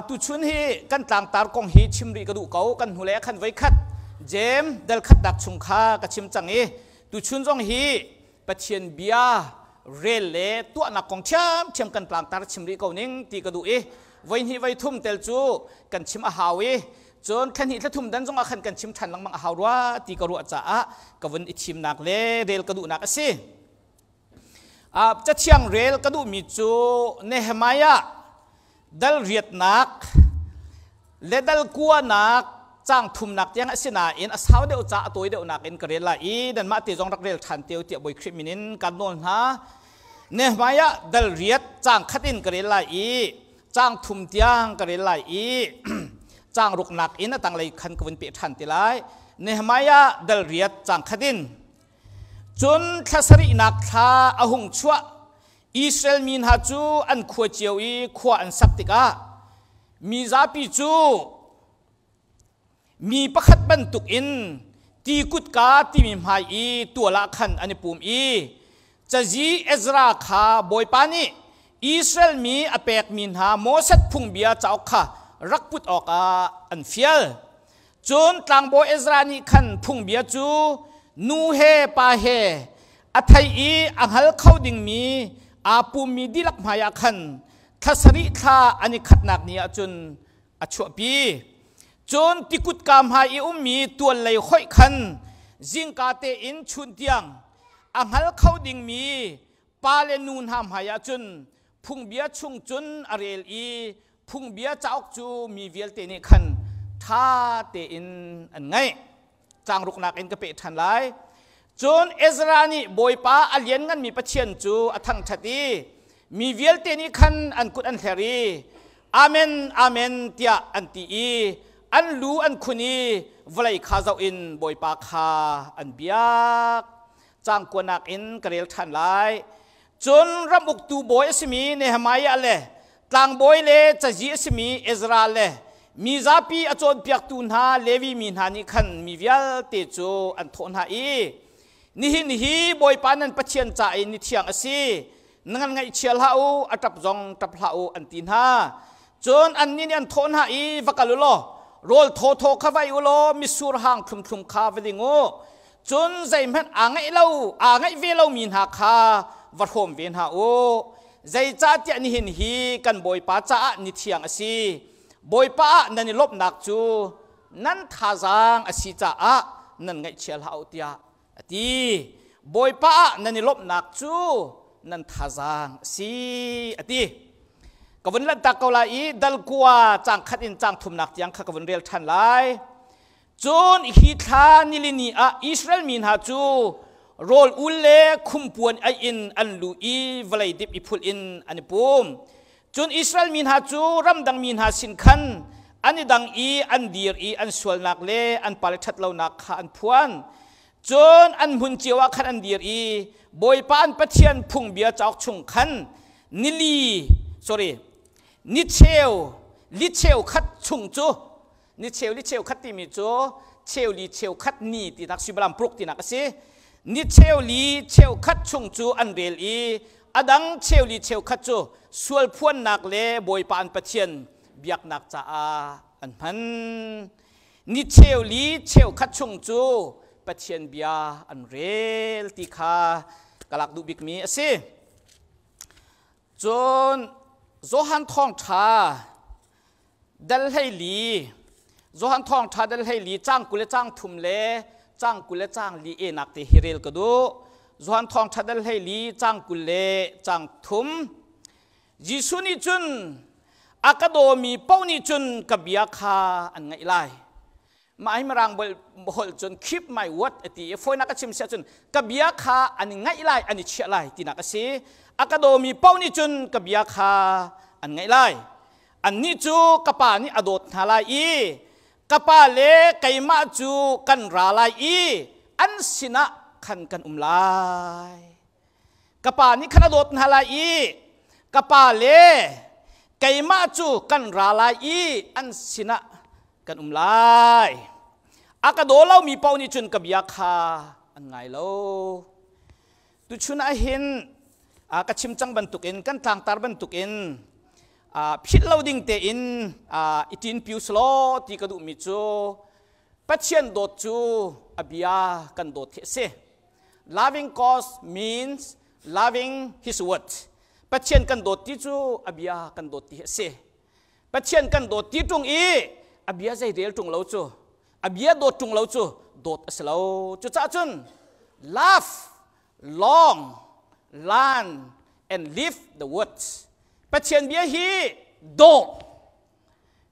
Tuchun hi kan tlangtar kong hi chim rih ka duh ko. Kan hnulei ah khan voikhat Jeim dal khatnak chung kha ka chim cang i tuchun zong hi Pathian bia rel le tuahnak kong ṭhiamṭhiam kan tlangtar chim rih ko ning ti ka duh i voi hnih voi thum tel cu kan chim a hau i cun thla hnih thla thum dan zong ah khan kan chim ṭhan lengmang a hau rua ti ka ruah caah ka vun i thimnak le rel ka duhnak a si. Cathiang rel ka duhmi cu Nehemiah dal riatnak le dal kuanak caang thumnak tiang a si nain a sau deuh ca a tawi deuhnak in ka rel lai i nanmah te zong rak rel ṭhan te tiah Bawi Khrih min in kan nawl hna. Nehemiah dal riat caang khat in ka rel lai i caang thum tiang ka rel lai i caang ruknak in a tanglei khan ka vun peh ṭhan te lai. Nehemiah dal riat caang khat in. Cun thla sarihnak thla a hung chuah. Israel mi hna cu an khua cio i khua an sak tikah mi zapi cu mi pakhat bantukin ti kutka timi hmai i tual ah khan an i pum i cazi Ezra kha Bawipa nih Israel mi a pekmi hna Moses phungbia cauk kha rak put awkah an fial. Cun tlangbawi Ezra nih khan phungbia cu nu he pa he a thei i a hngal kho dingmi aa pummi dihlak hmaiah khan thla sarih thla an i khatnak ni ah cun a chuahpi. Cun tikutka hmai i ummi tual lei hoih khan zingka tein chun tiang a hngal kho dingmi pa le nu hna hmaiah cun phungbia chung cun a rel i phungbia cauk cu mi vialte nih khan ṭha tein an ngaih. Caangruknak in ka peh ṭhan lai. Cun Ezra nih Bawipa a liannganmi Pathian cu a thangṭhat i mi vialte nih khan an kut an hler i Amen, Amen tiah an ti i an lu an khun i vawlei kha zoh in Bawipa kha an biak. Caang kuanak in ka rel ṭhan lai. Cun ram uktu bawi a simi Nehemiah le tlangbawi le cazi a simi Ezra le mi zapi a cawnpiaktu hna Levi mi hna nih khan mi vialte cu an thawh hna i, Nihin hi Bawipa nan Pathian ca i ni thiang a si, nan ngaihchia hlah u, a ṭap zong ṭap hlah u, an ti hna. Cun annih nih an thawh hna i, Va kal u law, rawl thawthaw kha vai u law mitsur hang thlumthlum kha va ding u. Cun zeihmanh aa ngeih lo, aa ngeih ve lomi hna kha va hrawm ve hna u. Zeicahtiah nihin hi kan Bawipa caah ni thiang a si. Bawipa ah nan i lawmhnak cu nan thazaang a si caah nan ngaihchia hlah u tiah a ti. Bawipa ah nan i lawmhnak cu nan thazaang a si a ti. Ka vun lanhtak ko lai i dal kua caang khat in caang thumnak tiang kha ka vun rel ṭhan lai. Cun hi thla nilini ah Israel mi hna cu rawl ul le khumpuan aih in an lu i vawlei dip i phulh in an i pum. Cun Israel mi hna cu ramdang mi hna sin khan an i dang i an dir i an sualnak le an pale ṭhat lonak kha an phuan. Cun an hmun cio ah khan an dir i Bawipa an Pathian phungbia cauk chung khan nili sorry ni cheu li cheu khat chung cu ni cheu li cheu khat timi cu cheu li cheu khat ni tinak suimilam paruk tinak a si. Ni cheu li cheu khat chung cu an rel i a dang cheu li cheu khat cu sual phuannak le Bawipa an Pathian biaknak caah an hman. Ni cheu li cheu khat chung cu Pathian bia an rel ti kha ka lak duh bikmi a si. Cun Johan Thawngṭha dal 14, Johan Thawngṭha dal 14 caang 20 le caang thum le caang 20 le caang li enak te hi rel ka duh. Johan Thawngṭha dal 14 caang 20 le caang thum. Jesuh nih cun a ka dawmi paoh nih cun ka bia kha an ngaih lai. Mah hi Mirang holh cun "Keep my word" a ti i fawinak a chim si ahcun ka bia kha an i ngaih lai, an i chiah lai tinak a si. A ka dawmi paoh nih cun ka bia kha an ngaih lai. Annih cu ka pa nih a dawt hna lai i ka pa le keimah cu kan ra lai i an sinah khan kan um lai. Ka pa nih khan a dawt hna lai i ka pa le keimah cu kan ra lai i an sinah kan um lai. A ka daw lomi paoh nih cun ka bia kha an ngai lo. Tuchun ah hin ka chim cang bantukin, kan tlangtar bantukin, Philh lo ding tein i ṭin piu selaw ti ka duhmi cu Pathian dawt cu a bia kan dawt hi a si. Loving God means loving His word. Pathian kan dawt ti cu a bia kan dawt ti hi a si. Pathian kan dawt ti ṭung i a bia zei rel ṭung lo cu a bia dawt ṭung lo cu dawt a si lo. Cucaah cun love long, learn and live the words. Pathian bia hi dawh,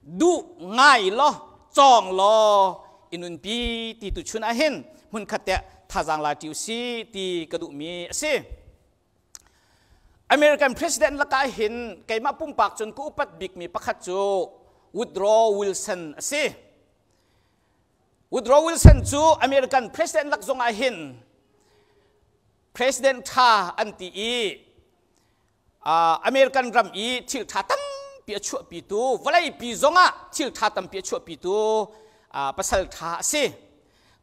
duh ngai law, cawng law, i nunpi ti tu chun ah hin hmunkhat te thazaang la ṭi si ti ka duhmi a si. American president lakah hin keimah pumpak cun ka upat bikmi pakhat cu Woodrow Wilson a si. Woodrow Wilson cu American president lak zong ah hin president ṭha an ti i American ram i thil ṭha tampi a chuahpitu vawleipi zongah thil ṭha tampi a chuahpitu pasal ṭha a si.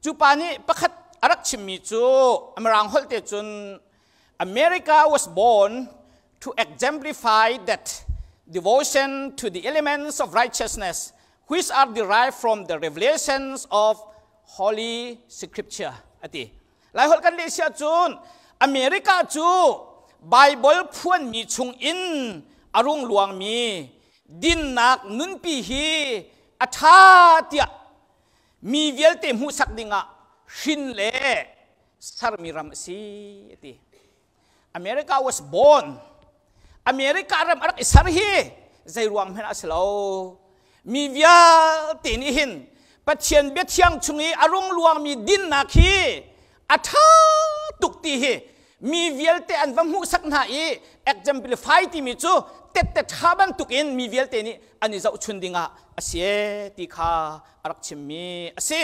Cu pa nih pakhat a rak chimmi cu Mirang holh te cun America was born to exemplify that devotion to the elements of righteousness which are derived from the revelations of Holy Scripture ati. Lai holh kan leh siah cun America cu Bible phuanmi chung in a rung luangmi dinnak nunpi hi a ṭha tiah mi vialte hmuhsak dingah hrin le sermi ram a si ati. America was born. America ram a rak i ser hi zei ruang hmanh a si lo. Mi vialte nih hin Pathian biathiang chung i a rung luangmi dinnak hi a ṭha tuk ti hi mi vialte an va hmuhsak hna i exemplify timi cu tette ṭha bantukin mi vialte nih an i zohchun dingah a si ti kha a rak chimmi a si.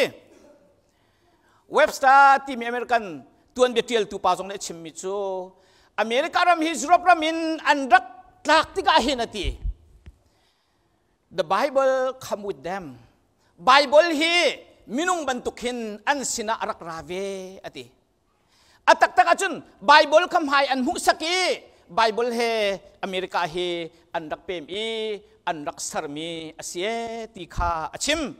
Webster timi American tuanbia ṭialtu pa zong nih a chimmi cu America ram hi Europe ram in an rak tlak tikah hin a ti. The Bible come with them. Bible hi minung bantuk hin an sinah a rak ra ve a ti. A taktak ahcun Bible kha hmai an hmuhsak i Bible he America hi an rak pem i an rak sermi a si ti kha a chim.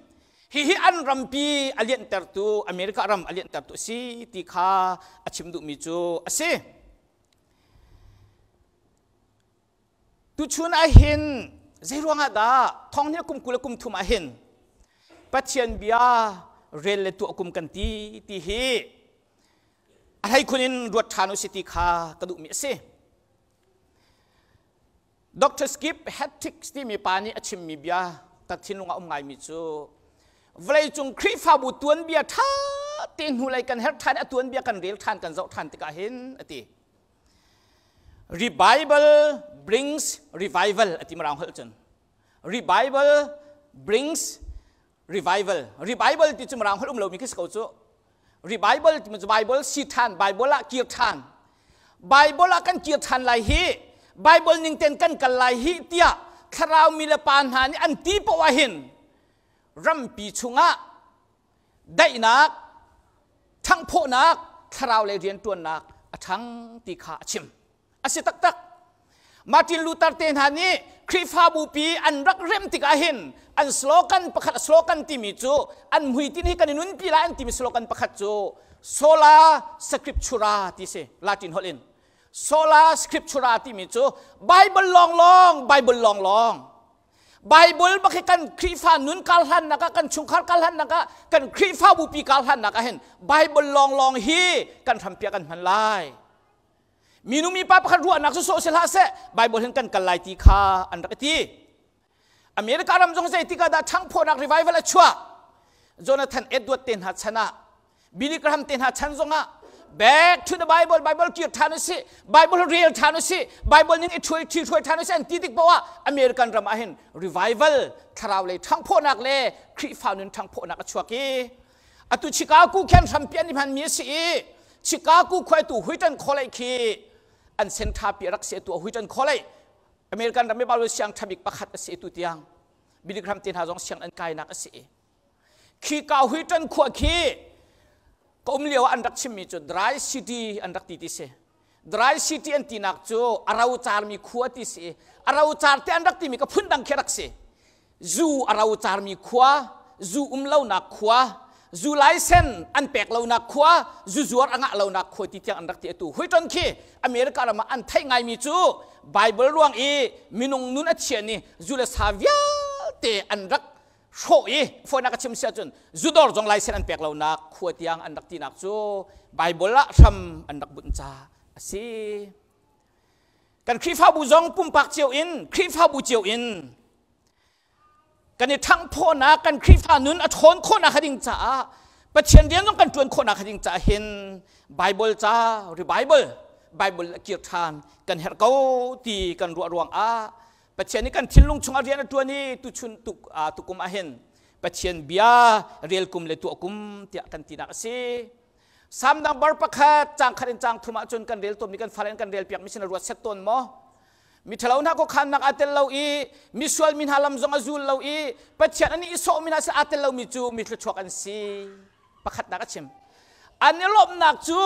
Hihi an rampi a lianhtertu America ram a lianhtertu a si ti kha a chim duhmi cu a si. Tuchun ah hin zei ruangah dah thong hi kum 20 le kum 30 ah hin Pathian bia rel le tuah kum kan ti ti hi a hleikhun in ruat ṭhan u si ti kha ka duhmi a si. Dr. Skip Hattix timi pa nih a chimmi bia ka thinlung ah um ngaimi cu vawleicung Khrihfabu tuanbia ṭha te hnulei kan her ṭhan a tuanbia kan rel ṭhan kan zoh ṭhan tikah hin a ti. Revival brings revival a ti mirang holh cun. Revival brings revival. Revival ti cu mirang holh um lomi khi si ko cu. Revival ti cu Bible si ṭhan, Bible ah kir ṭhan. Bible ah kan kir ṭhan lai hi, Bible ning ten kan kal lai hi tiah thlarau mi le pa hna nih an ti poah ah hin rampi chungah daihnak, ṭhanghphawhnak, thlarau lei rianṭuannak a ṭhang ti kha a chim. A si taktak. Martin Luther te hna nih Khrihfabu pi an rak remh tikah hin an slogan pakhat slogan timi cu an hmuitinh hi kan i nunpi lai an timi slogan pakhat cu sola scriptura ti si Latin holh in sola scriptura timi cu Bible lawnglawng Bible lawnglawng Bible bak hi kan Khrihfa nun kar hlannak ah kan chungkhar kar hlannak ah kan Khrihfabu pi kar hlannak ah hin Bible lawnglawng hi kan hrampiak kan hman lai minu mipa pakhat ruahnak cu sawh si hlah seh Bible hin kan kal lai ti kha an rak ti America ram zong zei tikah dah ṭhangphawhnak revival a chuah Jonathan Edward te hna chan ah Billy Graham te hna chan zongah back to the Bible Bible kir ṭhan usih Bible rel ṭhan usih Bible ning i ṭhuai ṭhi hruai ṭhan usih an ti tik poah American ram ah hin revival thlarau lei ṭhangphawhnak le Khrihfa nun ṭhangphawhnak a chuak i atu Chicago khen hrampi an i hmanmi a si i Chicago khuaitu Wheaton College khi an sen ṭhapi rak si atu Wheaton College American ram i Bible siang ṭhabik pakhat a si tu tiang Billy Graham te hna zong siang an kainak a si khi ka Wheaton khua khi ka um lio ah an rak chimmi cu dry city an rak ti ti si. Dry city an tinak cu a rocarmi khua ti si. A rocar te an rak timi ka phundang khi rak si. Zu a rocarmi khua, zu um lonak khua, zu license an pek lonak khua, zu zuar a ngah lonak khua ti tiang an rak ti atu. Huiton khi America ram ah an theih ngaimi cu Bible ruang i minung nun a chian i zu le sa vialte an rak hrawh i fawinak ka chim si ahcun zudawr zong license an pek lonak khua tiang an rak tinak cu Bible ah hram an rak bunh ca a si. Kan Khrihfabu zong pumpak cio in Khrihfabu cio in kan i ṭhanghphawhnak kan Khrihfa nun a ṭhawn khawhnak ding caah Pathian rian zong kan ṭuan khawhnak ding caah hin Bible ca revival Bible a kir ṭhan kan herh ko ti kan ruah ruangah Pathian nih kan thinlung chungah rian a ṭuan i tuchun tuk tukum ah hin Pathian bia rel kum le tuah kum tiah kan tinak a si. Salm number pakhat cang khat in cang thum ahcun kan rel tawnmi kan fale in kan rel piakmi sin a ruat set tawn maw? Mi ṭhalo hna khuakhannak aa tel lo i misual mi hna lam zong a zul lo i Pathian an i sawhmi hna sin aa tel lomi cu mi thluachuak an si. Pakhatnak a chim. An i lawmhnak cu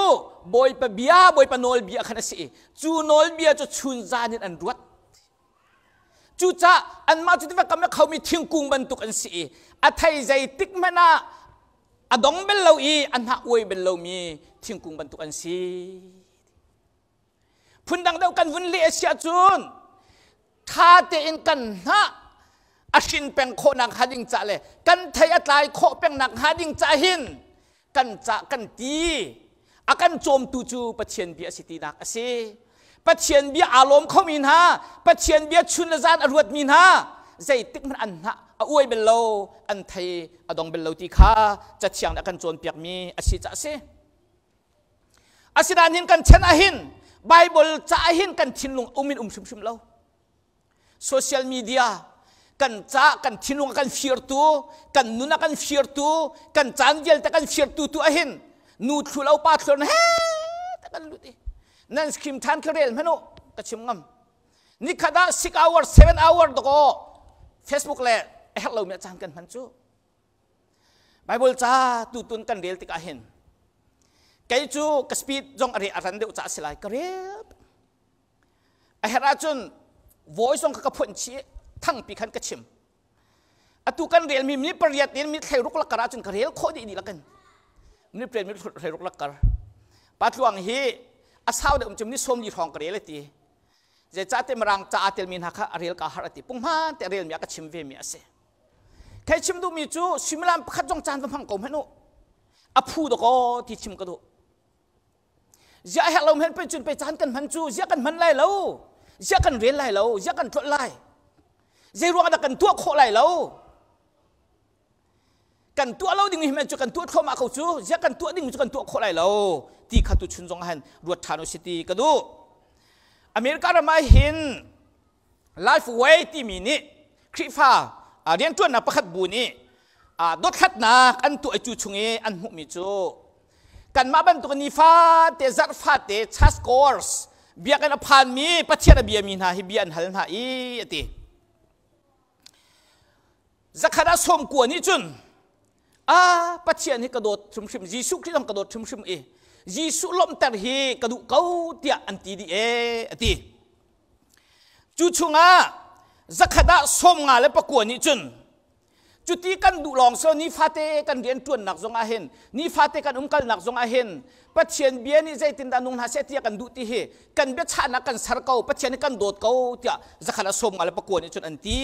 Bawipa bia, Bawipa nawlbia khan a si i cu nawlbia cu chun zan in an ruat. Cucaah anmah cu tiva kam i khomi thingkung bantuk an si i a thei zeitik hmanh ah a dong bel lo i a hnah uai bel lomi thingkung bantuk an si. Phundang deuh kan vun leh a si ahcun ṭha tein kan hnah a hrin peng khawhnak hnga ding ca le kan thei a tlai khawh pengnak hnga ding ca hin kan cah kan ti a kan cawmtu cu Pathian bia a si tinak a si. Pathian bia aa lawm khomi hna, Pathian bia chun le zan a ruatmi hna, zeitik hmanh an hnah a uai bel lo, an thei a dong bel lo ti kha Cathiang nih a kan cawnpiakmi a si caah a si. Asinain hin kan chan ahhin Bible ca ahhin kan thinlung um in um hrimhrim lo. Social media kan ca kan thinlung a kan firtu, kan nun a kan firtu, kan caan vialte kan firtu tu ahhin nu thlu lo pa thlu he ta kan lut i nan screen than khi rel hmanh u ka chim ngam. Nikhat ah 6 hour 7 hour doko Facebook le a herh lomi a caan kan hman cu. Bible ca tutun kan rel tikah hin kei cu ka speed zong a re a ran deuh ca a si lai ka rel a herh ahcun voice zong kha ka phuan chih thangpi khan ka chim atu kan relmi mi pariat in mi thlei ruk lakar ahcun ka rel khawh dih dih lakin mi pariat mi thlei ruk lakar patluang hi a sau deuh um ni sawm li hrawng ka rel ati zeicahtiah mirang ca aa telmi hna kha a rel ka har ati punghman te a relmi a ka chim ve mi a si Thei chim duhmi cu suimilam pakhat zong caan va hmang ko hmanh u. A phu dakaw ti chim ka duh. Ziah herh lo hen pe cun pe caan kan hman cu ziah kan hman lai lo. Ziah kan rel lai lo. Ziah kan tlolh lai. Zei ruang dah kan tuah khawh lai lo. Kan tuah lo ding hi cu kan tuah thluahmah ko cu ziah kan tuah ding cu kan tuah khawh lai lo ti kha tu chun zong han ruat ṭhan u si ti ka duh. America ram ah hin Lifeway timi nih Khrihfa rianṭuannak pakhat bu nih dothlatnak an tuah i cu chung i an hmuhmi cu kanmah bantuk nifate zarh fate church course biakinn a phanmi Pathian a biami hna hi bia an hal hna i a ti. Zakhat ah sawm kua nih cun a Pathian hi ka dawt hrimhrim Jesuh Khrih zong ka dawt hrimhrim i Jesuh lawmhter hi ka duh ko tiah an ti dih ee a ti. Cu chungah zakhat ah 54 nih cun cuti kan duh lawng so nifate kan rian ṭuannak zong ah hin nifate kan umkalnak zong ah hin Pathian bia nih zeitindah nung hna seh tiah kan duh ti hi kan biachahnak kan ser ko Pathian nih kan dawt ko tiah zakhat ah 59 nih cun an ti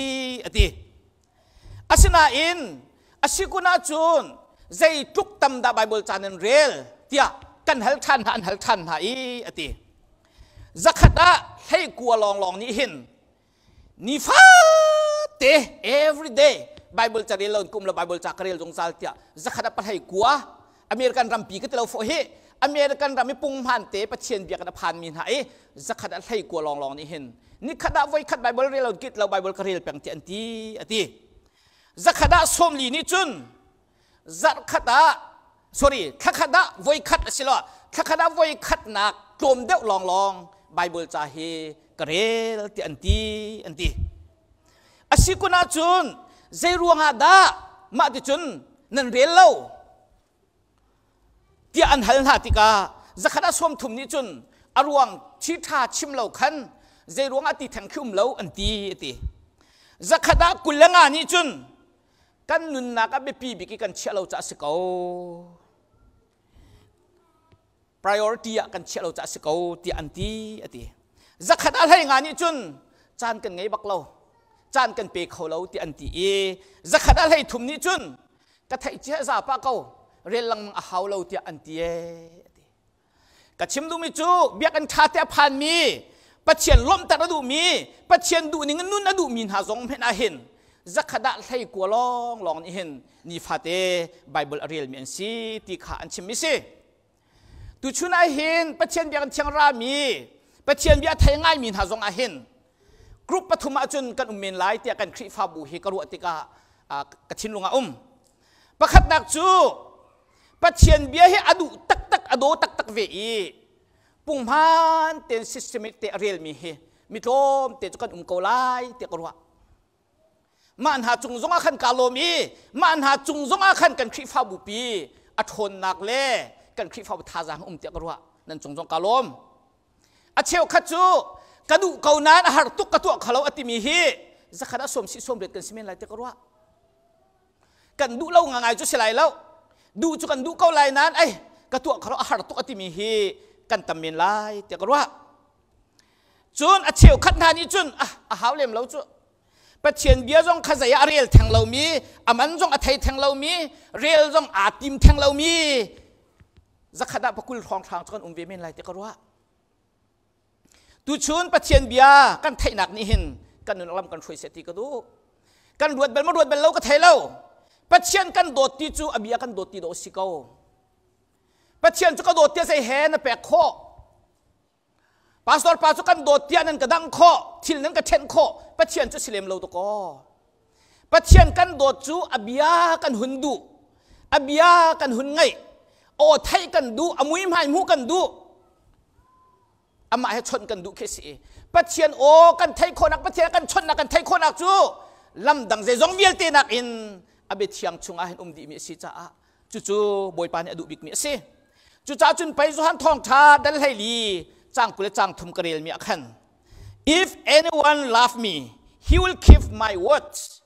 a ti. Asinain a si kun ahcun zeitluk tam dah Baibal ca nan rel tiah kan hal ṭhan hna an hal ṭhan hna i a ti. Zakhat ah 19 lawnglawng nih hin nifate every day Bible ca rel lo in kum lo Bible ca ka rel zungzal tiah zakhat ah 19 American rampi ka ti lo fawh hi American ram i punghman te Pathian bia kan a phanmi hna i zakhat ah 19 lawnglawng nih hin nikhat ah voikhat Bible rel lo kit lo Bible ka rel peng ti an ti a ti. Zakhat ah 40 nih cun zarhkhat ah sorry thlakhat ah voikhat a si lo thlakhat ah voikhatnak tlawm deuh lawnglawng Bible ca hi ka rel ti an ti an ti. A si kun ahcun zei ruangah dah mah ti cun nan rel lo tiah an hal hna tikah zakhat ah 30 nih cun A ruang thi ṭha chim lo khan zei ruangah ti theng khi um lo an ti a ti. Zakhat ah 25 nih cun kan nunnak ah biapi bik i kan chiah lo caah si ko. Priority ah kan chiah lo caah si ko tiah an ti a ti. Zakhat ah 15 nih cun caan kan ngei bak lo. Caan kan pe kho lo tiah an ti i zakhat ah 33 nih cun ka theih cia za pah ko rel lengmang a hau lo tiah an ti ee. Ka chim duhmi cu biakinn ṭha te a phanmi, Pathian lawmhter a duhmi, Pathian duhning in nun a duhmi hna zong hmenh ah hin zakhat ah 19 lawnglawng nih hin nifate Bible a relmi an si ti kha an chimmi si. Tuchun ah hin Pathian biakinn thiang rami, Pathian bia thei ngaimi hna zong ah hin group pathum ahcun kan um men lai tiah kan Khrihfabu hi ka ruah tikah ka thinlung ah um. Pakhatnak cu Pathian bia hi a duh taktak a daw taktak ve i punghman tein systemic te a relmi hi mi tlawm te cu kan um ko lai tiah ka ruah. Mah hna cung zongah khan kaa lawm i mah hna cung zongah khan kan Khrihfabu pi a ṭhawnnak le kan Khrihfabu thazaang um tiah ka ruah. Nan cung zong kaa lawm. A cheukhat cu ka duh ko nain a har tuk ka tuah kho lo a timi hi zakhat ah sawm si 80 kan si men lai tiah ka ruah. Kan duh lo ngangai cu si lai lo. Duh cu kan duh ko lai nain ai ka tuah kho lo a har tuk a timi hi kan tam men lai tiah ka ruah. Cun a cheukhat hna nih cun ah a hau lem lo cu. Pathian bia zong kha zei ah a rel theng lomi, a man zong a thei theng lomi, rel zong aa tim theng lomi zakhat ah pakul hrawnghrang cu kan um ve men lai ti ka ruah. Tuchun Pathian bia kan theihnak nih hin kan nun lam kan hruai seh ti ka duh. Kan ruat bal ma ruat bal lo ka thei lo. Pathian kan dawt ti cu a bia kan dawt ti dawh si ko. Pathian cu ka dawt tiah zei he na pek khawh. Pastor pa cu kan dawt tiah nan ka dang khawh, thil nan ka ṭhenh khawh. Pathian cu si lem lo dakaw. Pathian kan dawt cu a bia kan hun duh. A bia kan hun ngaih. Aw theih kan duh, a muihmai hmuh kan duh. Amah he chawnh kan duh khi si. Pathian aw kan theih khawhnak, Pathian kan chawnhnak kan theih khawhnak cu lamdang zeizong vialte nakin a biathiang chungah hin um dihmi a si caah cucu Bawipa nih a duh bikmi a si. Cucaah cun pei Johan thawngṭha dal 14 caang 20 le caang 3 ka relmi ah khan If anyone love me, he will keep my words.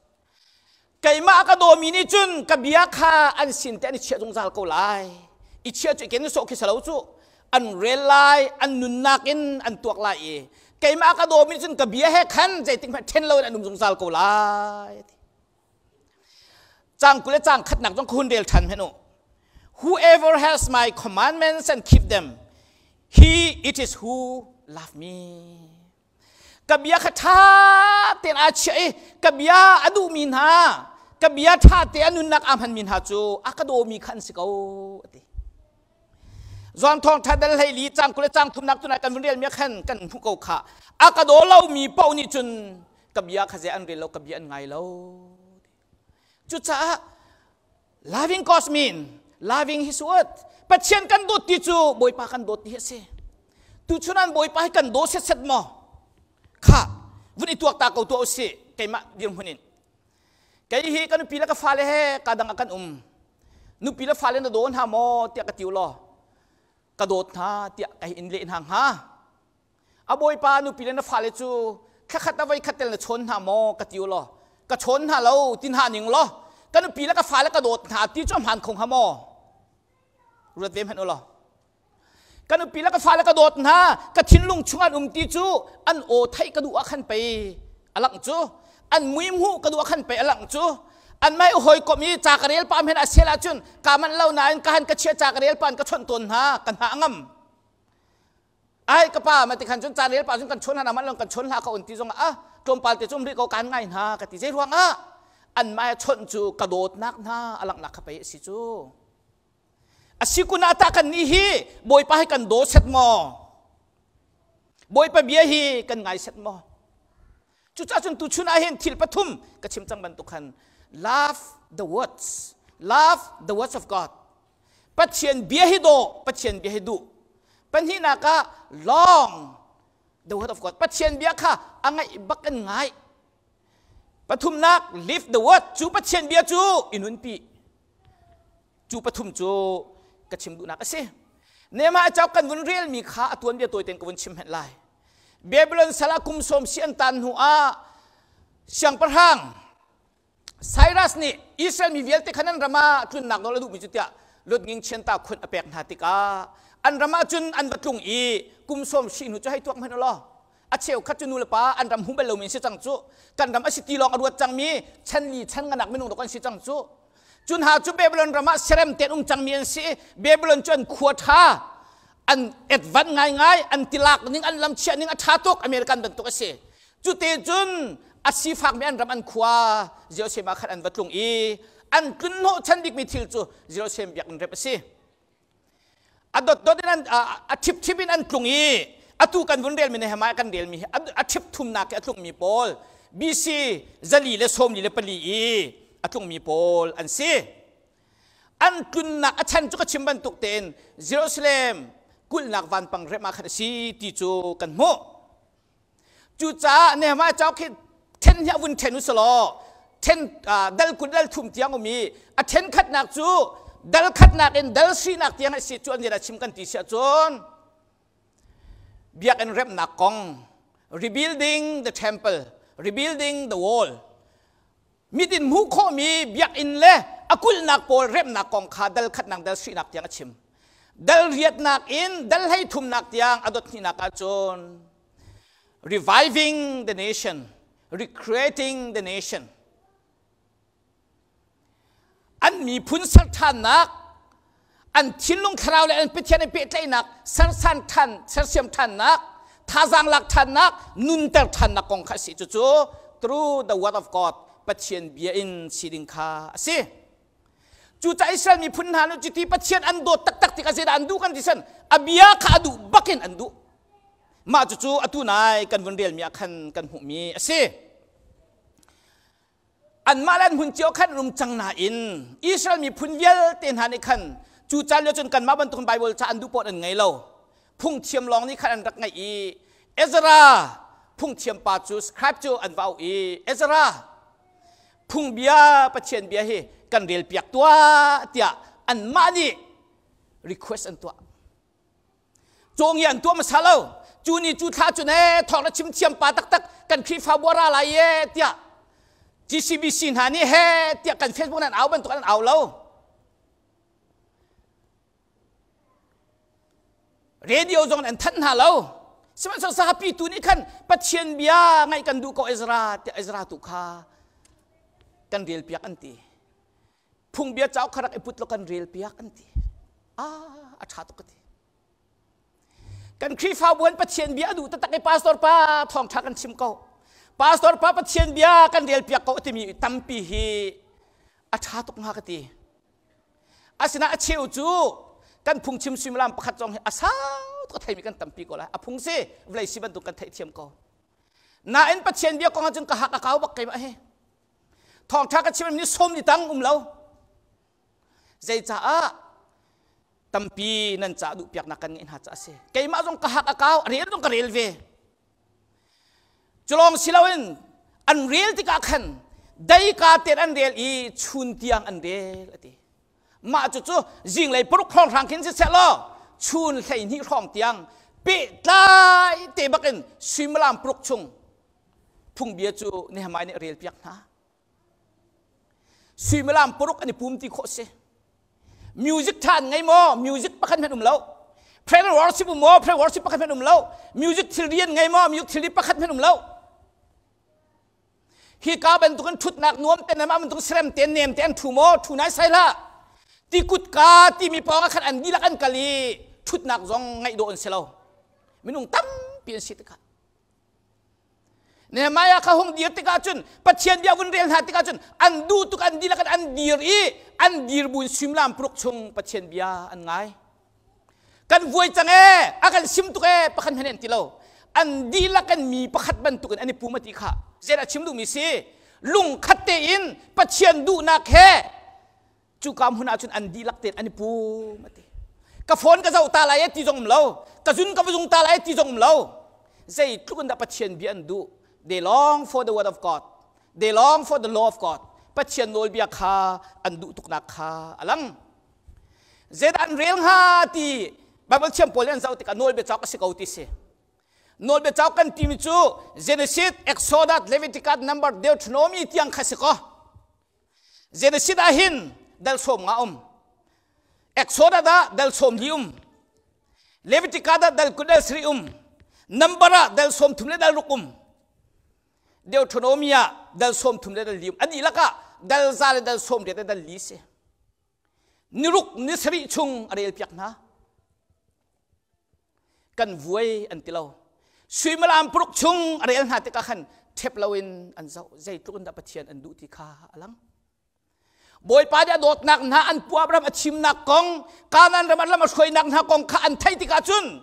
Keimah a ka dawmi nih cun ka bia kha an sin te an i chiah zungzal ko lai. I chiah cu i ken sawh khi si lo cu. An rel lai, an nunnak in an tuak lai i keimah a ka dawmi nih cun ka bia he khan zeitik hmanh ṭhen loin an um zungzal ko lai. Caang 20 le caang khatnak zong ka hun rel ṭhan hmenh u. Whoever has my commandments and keep them, he it is who love me. Ka bia kha ṭha tein aa chiah i ka bia a duhmi hna, ka bia ṭha te a nunnak aa hmanmi hna cu a ka dawmi kha an si ko, a ti. Johan thawngṭha dal 14 caang 20 le caang thumnak tunai kan vun relmi ah khan kan hmuh ko kha. A ka daw lomi paoh nih cun ka bia kha zei an rel lo, ka bia an ngai lo. Cucaah loving God mean loving his word. Pathian kan dawt ti cu Bawipa kan dawt ti hi a si. Tuchun an Bawipa hi kan daw setset maw? Kha vun i tuak ta ko tuah usih keimah dirhmun in. Kei hi ka nupi le ka fale he ka dang ah kan um. Nupi le fale na daw hna maw tiah ka ti law ka dawt hna tiah ka in leh hna hnga. A bawipa nupi le na fale cu thlakhat a voi khat tel na chawn hna maw ka ti law ka chawn hna lo ti hna ning law ka nupi le ka fale ka dawt hna ti cu a hmaan kho hnga maw? Ruat ve hmanh u law. Ka nupi le ka fale ka dawt hna, ka thinlung chung an um ti cu an aw theih ka duh ah khan pei a langh cu. An mui hmuh ka duh ah khan pei a langh cu. An mei hawikom i ca ka rel pah men a sel ahcun ka manh lo nain ka han ka chia ca ka rel pah in ka chawnh tawn hna, ka hna a ngam. Ai ka pa ma ti khan cun ca rel pah cun kan chawn hna manh lo kan chawn hlah ka on ti zong ah tlawmpal te cu um rih ko kaan ngai hna ka ti zei ruang ah an mai chawnh cu ka dawtnak hna a langhnak kha pei a si cu. A si kun ah tah kan nih hi Bawipa hi kan daw set maw? Bawipa bia hi kan ngai set maw? Cucaah cun tuchun ah hin thil pathum ka chim cang bantuk khan love the words, love the words of God. Pathian bia hi daw, Pathian bia hi duh. Pahnihnak ah long the word of God. Pathian bia kha a ngaih bak in ngai. Pathumnak live the word cu Pathian bia cu i nunpi. Cu pathum cu ka chim duhnak a si. Nehemiah cauk kan vun relmi kha a tuanbia tawi tein ka vun chim hmenh lai. Babylon sal ah kum sawm si an tan hnu ah siangpahrang Cyrus nih Israel mi vialte khan an ram ah tlunnak nawl a duhmi cu tiah lutnging chianta khun a pek hna tikah an ram ah cun an va tlung i kum sawm si hnu cu hei tuak hmanh u law a cheukhat cu nu le pa an ram hmu bal lomi an si cang cu kan ram a si ti lawng a ruat cangmi chan li chan nganak minung dok an si cang cu cun ha cu Babylon ram ah serem ten um cangmi an si Babylon cu an khua ṭha an advance ngaingai an tilak ning an lam chiah ning a ṭha tuk American bantuk a si Cute cun a sifakmi an ram an khua Jerusalem ah khan an va tlung i an tlun hnawh chan bikmi thil cu Jerusalem biakinn rep a si. A dotdot in an a ṭhipṭhip in an tlung i atu kan vun relmi Nehemiah kan relmi hi a ṭhip thumnak i a tlungmi pawl BC 444 i a tlungmi pawl an si. An tlunnak a chan cu ka chim bantuk tein Jerusalem kulhnak vanpang rem ah khan a si ti cu kan hmuh. Cucaah Nehemiah cauk hi ṭhen hi a vun ṭhen u selaw ṭhen dal kul dal thum tiang um i a ṭhen khatnak cu dal khatnak in dal sinak tiang a si cu an a chim kan ti si ahcun biakinn remhnak kong rebuilding the temple rebuilding the wall mit in hmuh khawhmi biakinn le a kulhnak pawl remhnak kong kha dal khatnak dal sinak tiang a chim dal riatnak in dal hlei thumnak tiang a dot hnihnak ahcun reviving the nation recreating the nation an miphun ser ṭhannak an thinlung thlarau le an Pathian in pehtlaihnak sersan ṭhan sersiam ṭhannak thazaang lak ṭhannak nunter ṭhannak kong kha a si cucu through the word of God Pathian bia in si ding kha a si cucaah Israel miphun hna nih cuti Pathian an dawt taktak tikah zeidah an duh kan ti san a bia kha a duh bakin an duh mah cucu atu nai kan vun relmi ah khan kan hmuhmi a si Anmah le an hmun cio khan rum cang nain Israel miphun vialte hna nih khan cu caan lio cun kanmah bantukin Baibal ca an duh paoh an ngei lo. Phungthiam lawng nih khan an rak ngeih i Ezra phungthiam pa cu scribe cu an va auh i Ezra phungbia Pathian bia hi kan relpiak tuah tiah anmah nih request an tuah. Cawngi an tuah hmasa lo. Cu ni cu thla cun ee thawng na chim thiam pa taktak kan Khrihfabu a ra lai ee tiah GCBC hna nih he tiah kan Facebook nan au bantuk an au lo. Radio zong an thanh hna lo. Sihmanhsehlaw zapi tu nih khan Pathian bia ngaih kan duh ko Ezra tiah Ezra tu kha kan rel piak an ti. Phungbia cauk kha rak i put law kan rel piak an ti. Ah, a ṭha tuk ka ti. Kan Khrihfabu an Pathian bia a duh taktak i pastor pa thawngṭha kan chim ko. Pastor pa Pathian bia kan rel piak ko timi tampi hi a ṭha tuk hnga ka ti. Asinain a cheu cu kan phungchim suimilam pakhat zong hi a sau tuk a theimi kan tampi ko lai. A phung si vawlei si bantuk kan theihthiam ko. Nain Pathian bia kong ahcun ka hak a kau bak keimah hi. Thawngṭha ka chim ni sawm ni tang um lo. Zeicaah tampi nan ca duh piaknak kan ngeih hna caah a si. Keimah zong ka hak a kau, a rel zong ka rel ve. Culawng si loin an rel tikah khan deika ten an rel i chun tiang an rel a ti. Mah cucu zinglei paruk hrawng hrang khin siseh law chun 12 hrawng tiang pehtlai te bakin suimilam paruk chung phungbia cu Nehemiah nih a relpiak hna. Suimilam paruk an i pum ti khawh si. Music ṭha an ngei maw? Music pakhat hmanh um lo. Prayer worship um maw? Prayer worship pakhat hmanh um lo. Music thilri an ngei maw? Music thilri pakhat hmanh um lo. Hi ka bantukin ṭhutnak nuam te mah bantuk serem te nem te an ṭhu maw? Ṭhu nai sai hlah. Ti kutka timi pawng ah khan an dihlak an kal i ṭhutnak zong ngaih dawh an si lo. Minung tampi an si tikah. Nehemiah kha hung dir tikah cun Pathian bia vun rel hna tikah cun an duh tuk an dihlak in an dir i an dir buin suimilam paruk chung Pathian bia an ngai. Kan vuai cang ee, a kan sim tuk ee, pakhat hmanh an ti lo. An dihlak in mi pakhat bantukin an i pum a ti kha. Zeidah a chim duhmi si? Lungkhat tein Pathian duhnak he cuka hmun ah cun an dihlak tein an i pum a ti ka phone ka zoh ta lai e ti zong um lo ka zun ka va zung ta lai e ti zong um lo zeitluk in dah Pathian bia an duh they long for the word of God they long for the law of God Pathian nawlbia kha an duh tuknak kha a lang zeidah an rel hnga ti Bible thiam pawl an zoh tikah nawlbia cauk a si ko ti si. Nawlbia cauk kan timi cu Genesis, Exodus, Leviticus, Number, Deuteronomy tiang kha si ko. Genesis ah hin dal sawm nga um. Exodus ah dal sawm li um. Leviticus ah dal kul dal sri um. Number ah dal sawm thum le dal ruk um. Deuteronomy ah dal sawm thum le dal li um. An dihlak ah dal za le dal sawm riat le dal li si. Niruk ni sarih chung a rel piak hna. Kan vuai an ti lo. Suimilam paruk chung a rel hna tikah khan ṭhep loin an zoh. Zeitluk in dah Pathian an duh ti kha a lang. Bawipa nih a dawtnak hna an pu Abraham a chimnak kong, Kanaan ram an lam a hruainak hna kong kha an theih tikah cun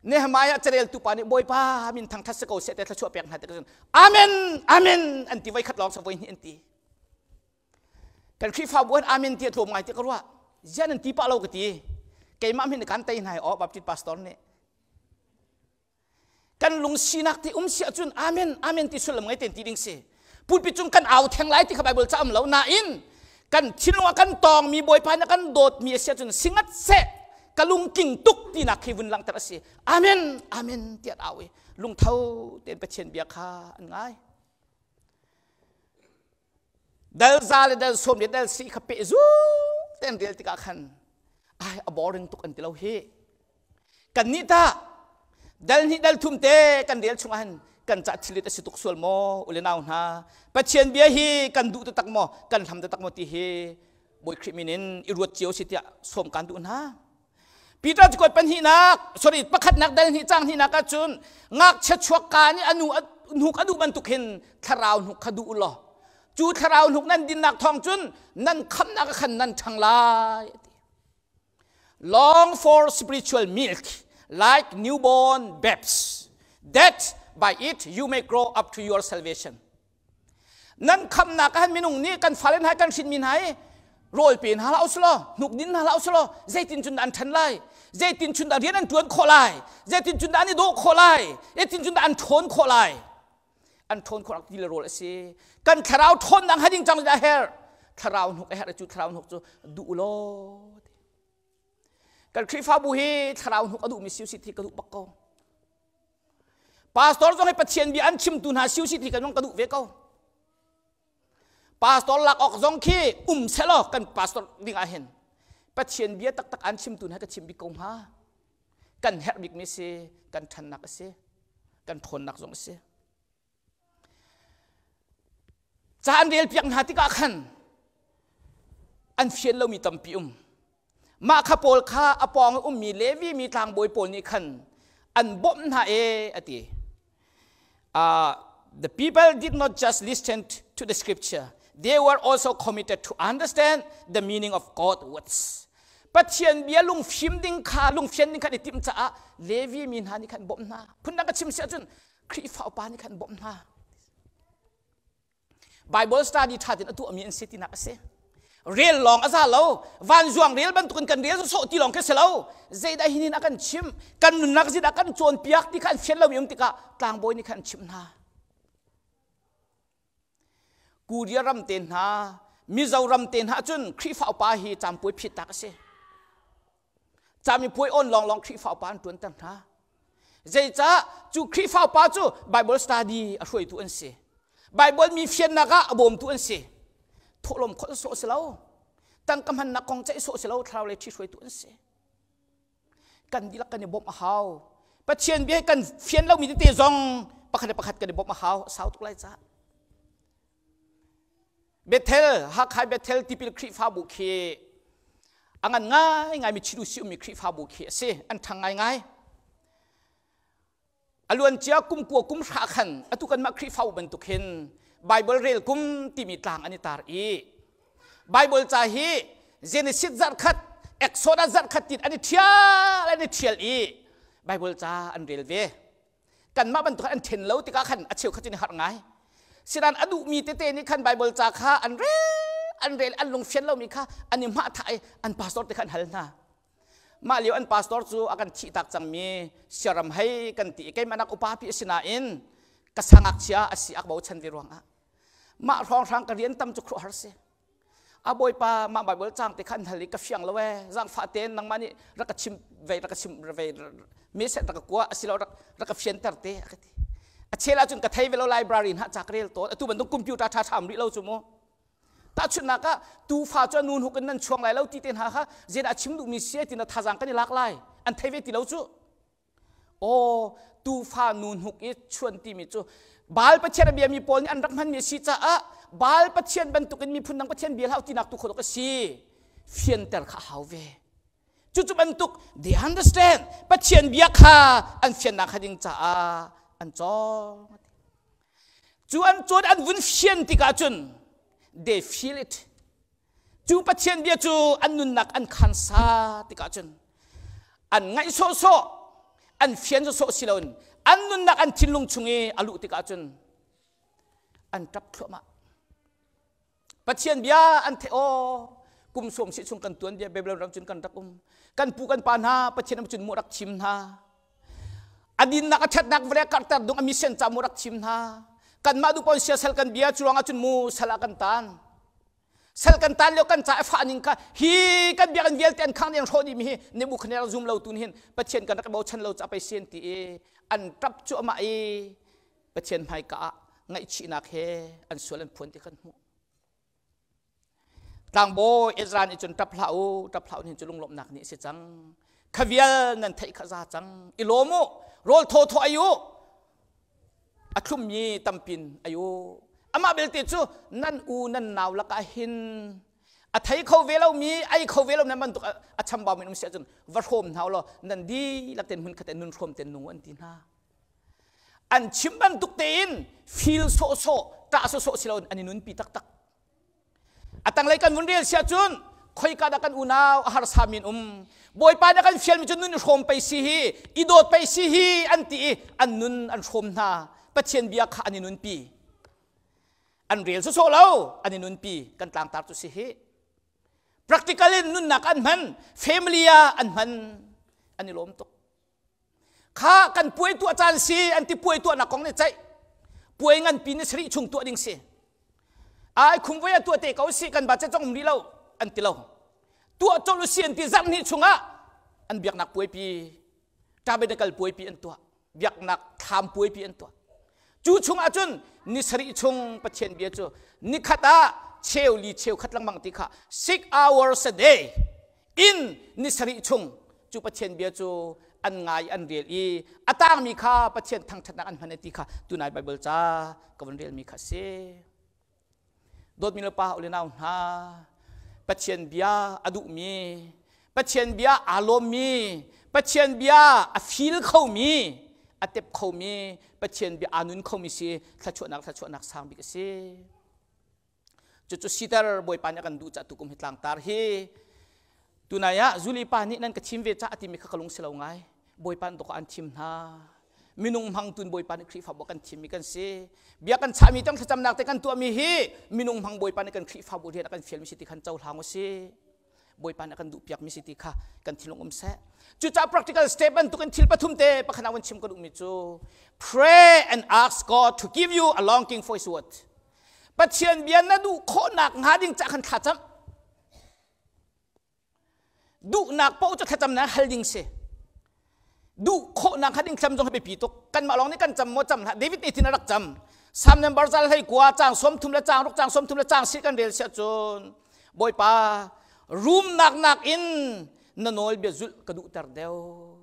Nehemiah careltu pa nih Bawipa min thangṭhat si ko seh te thluachuah pek hna tikah cun Amen, Amen an ti voi khat lawng sa voi hnih an ti. Kan Khrihfabu an amen ti a tlawm ngai ti ka ruah. Zian an ti pah lo ka ti. Keimah min kan tei hna aw Baptist pastor nih. Kan lungsinak ti um si ahcun amen amen ti sullam ngai ten ti ding si. Pulpit cung kan au theng lai ti kha Bible ca um lo nain kan thinlung ah kan tawngmi Bawipa nih kan dawtmi a si ahcun singat seh ka lungking tuk tinak khi vun langhter a si. Amen amen ti an au i lungtho tein Pathian bia kha an ngai. Dal za le dal sawm le dal si kha peh zu ten rel tikah khan ai a boring tuk an ti lo hi. Kan nih ta dal hnih dal thum te kan rel chungah hin kan ca thilit a si tuk sual maw ule nau hna Pathian bia hi kan duh taktak maw kan hlam taktak maw ti hi Bawi Khrih min in i ruat cio si tiah sawm kan duh hna. Peter cu pahnihnak sorry pakhatnak dal hnih cang hnihnak ahcun ngakchia chuak ka nih anu hnuk a duh bantuk hin thlarau hnuk kha duh u law cu thlarau hnuk nan dinnak thawng cun nan khamnak ah khan nan ṭhang lai ti. Long for spiritual milk like newborn babes that by it you may grow up to your salvation. Nan khamnak ah minung nih kan fale hna kan hrinmi hna hi rawl pe hna hlah usulaw hnuk din hna hlah usulaw zeitin cun dah an ṭhan lai? Zeitin cun dah rian an ṭuan khawh lai? Zeitin cun dah an i dawh khawh lai? Zeitin cun dah an ṭhawn khawh lai? An ṭhawn khawh ti le rawl a si. Kan thlarau ṭhawnnak hnga ding cang dah herh? Thlarau hnuk a herh cu thlarau hnuk cu duh law. Kan Khrihfabu hi thlarau hnuk a duhmi si usih ti ka duh bak ko. Pastor zong hi Pathian bia an chimtu hna si usih ti kan ka duh ve ko. Pastor lak awk zong khi um selaw kan pastor ding ah hin Pathian bia taktak an chimtu hna ka chim bik ko hnga. Kan herh bikmi si, kan ṭhannak a si, kan ṭhawnnak zong a si. Ca an rel piak hna tikah khan an fian lomi tampi um. Mah kha pawl kha a pawng i ummi Levi mi tlangbawi pawl nih khan an bawmh hna e a ti. The people did not just listen to the scripture, they were also committed to understand the meaning of God's words. Pathian bia lungfim ding kha lungfian ding kha an i timh caah Levi mi hna nih khan bawmh hna. Phundang ka chim si ahcun Khrihfa upa nih khan bawmh hna. Bible study ṭha tein a tuahmi an si tinak a si. Rel lawng a za lo. Vanzuang rel bantukin kan rel sawh ti lawng khi si lo. Zeidah hinin a kan chimh, kan nunnak zeidah kan cawnpiak ti kha an fian lomi um tikah tlangbawi nih khan an chimh hna. Korea ram te hna, Mizoram te hna cun Khrihfa upa hi campuai phit tak a si. Camipuai on lawnglawng Khrihfa upa an ṭuanter hna. Zeicah cu Khrihfa upa cu Bible study a hruaitu an si. Bible mi fiannak ah a bawmtu an si. Thawhlawm khawlh sawh si lo. Tangka hmannak kong ceih sawh si lo, thlarau le ṭhi hruaitu an si. Kan dihlak kan i bawmh a hau. Pathian bia kan fian lomi tete zong pakhat le pakhat kan i bawmh a hau. A sau tuk lai caah. Bethel, Hakha Bethel tipil Khrihfabu khi a ngan ngaingai mi chidu si ummi Khrihfabu khi a si. An ṭhang ngaingai. A luancia kum kua kum hra khan atu kanmah Khrihfabu bantuk hin Bible rel kum timi tlang an i tar i Bible ca hi Genesis zarh khat, Exodus zarh khat tin an i ṭhial an i ṭhial i Bible ca an rel ve. Kanmah bantuk an ṭhen lo tikah khan a cheukhat cu ni harh ngai. Sinan a duhmi tete nih khan Bible ca kha an rel an rel an lungfian lomi kha an i hmah thah i an pastor te kha an hal hna. Mah lio an pastor cu a kan thih tak cangmi siaram hei kan ti i keimah nak upa pi a si nain ka sangakchia a si ak bochan ve ruangah mah hrawnghrang ka rian tam cu khuaruahhar si. A Bawipa, mah Bible cang te kha an hal i ka fiang lo ee, zaangfah tein nangmah nih rak ka chim ve, rak ka chim ve, message rak ka kua, asilo rak rak ka fianter te, a ka ti. A chel ahcun ka thei ve lo library hna ca ka rel tawn. Atu bantuk computer ṭha ṭha um rih lo cu mu. Tahchunhnak ah tuufa cu a nu hnuk in nan chuang lai lo ti te hna kha zeidah a chim duhmi si ti na thazaang kan i lak lai. An thei ve ti lo cu. Aw, tuufa nu hnuk i chuan timi cu Baal Pathian a biami pawl nih an rak hmanmi a si caah Baal Pathian bantukin miphun dang Pathian bia hlah tinak tu khodok a si. Fianter kha a hau ve. Cucu bantuk they understand Pathian bia kha an fiannak kha ding caah an cawng. Cu an cawn an vun fian tikah cun they feel it. Cu Pathian bia cu an nunnak an khansa tikah cun an ngaih sawhsawh, an fian sawhsawh si loin an nunnak an thinlung chung i a luh tikah cun an ṭap thluahmah. Pathian bia an theih aw kum sawm si chung kan tuan bia Babylon ram cun kan rak um. Kan pu kan pa hna Pathian ram cun mu rak thim hna. A dinnak a ṭhatnak vale karhter dung a mission ca mu rak thim hna. Kanmah duh pawn siasal kan bia cu ruangah cun mu sal ah kan tan. Sal kan tan lio kan ca a fah ning kha hi kan biakinn vialte an khang ding hrawh dih mi hi Nebuchadnezzar zum lo tu hin Pathian kan rak bochan lo ca pei sian ti i an ṭap cuahmah i Pathian hmaika ah ngaihchihnak he an sual an phuan ti kan hmuh. Tlangbawi Ezra nih cun ṭap hlah u, ṭap hlah u hin cu lunglawmhnak nih a si cang. Kha vial nan theih kha za cang. I lawm u, rawl thawthaw ei u, a thlummi tampin ei u. Amah belte cu nan u nan nau lakah hin a thei kho ve lomi, ei kho ve lo nan bantuk a chambau mi um si ahcun va hrawm hna u law nan dihlak tein hmun khat in nun hrawm ten nung an ti hna. An chim bantuk tein fil sawhsawh, ṭah sawhsawh si loin an i nunpi taktak. A tanglei kan vun rel si ahcun khoika dah kan unau a harsa min um Bawipa nih a kan fialmi cu nun i hrawm pei si hi i dawt pei si hi an ti i an nun an hrawm hna Pathian bia kha an i nunpi an rel sawsawh lo an i nunpi kan tlangtar cu si hi practical in nunnak an hman family ah an hman an i lawm tuk Kha kan puai tuah caan si an ti puai tuahnak kong nih ceih. Puai nganpi ni sarih chung tuah ding si. Ai khumvoi ah tuah te ko si kan budget zong um rih lo an ti lo. Tuah colh si an ti zarh hnih chungah an biaknak puaipi tabernacle puaipi an tuah. Biaknak thlam puaipi an tuah. Cu chungah cun ni sarih chung Pathian bia cu nikhat ah cheu li cheu khat lengmang ti kha 6 hours a day in ni sarih chung cu Pathian bia cu an ngai an rel i a tangmi kha Pathian thangṭhatnak an hman ti kha tunai Bible ca ka vun relmi kha si. Dawtmi le pa ule nau hna Pathian bia a duhmi Pathian bia aa lawmmi Pathian bia a feel khomi a tep khomi Pathian bia aa nun khomi si thluachuahnak thluachuahnak sang bik a si. Cucu siter Bawipa nih a kan duh cah tukum hi tlangtar hi tunai ah Zuli pa nih nan ka thim ve cah a timi kha ka lung si lo ngai. Bawipa nih an thim hna. Minung hmang tun Bawipa nih Khrihfabu kan thimmi kan si. Bia kan chahmi tang thlacamnak te kan tuahmi hi minung hmang Bawipa nih kan Khrihfabu rian a kan fialmi si ti khan cohlang u si. Bawipa nih a kan duhpiakmi si ti kha kan thinlung um seh. Cucaah practical step bantukin thil pathum te pakhat ah van chim ka duhmi cu pray and ask God to give you a longing for his word. Pathian bia na duh khawhnak hnga ding cah khan thlacam. Duhnak paoh cu thlacam na hal ding si. Duh khawhnak hnga ding cam zong hi biapi tuk. Kanmah lawng nih kan cam maw cam hlah. David nih tin a rak cam. Psalm number zal hlei kua caang 30 le caang ruk caang 30 le caang si kan rel siah cun Bawipa rumnak nakin na nawlbia zulh ka duhter deuh.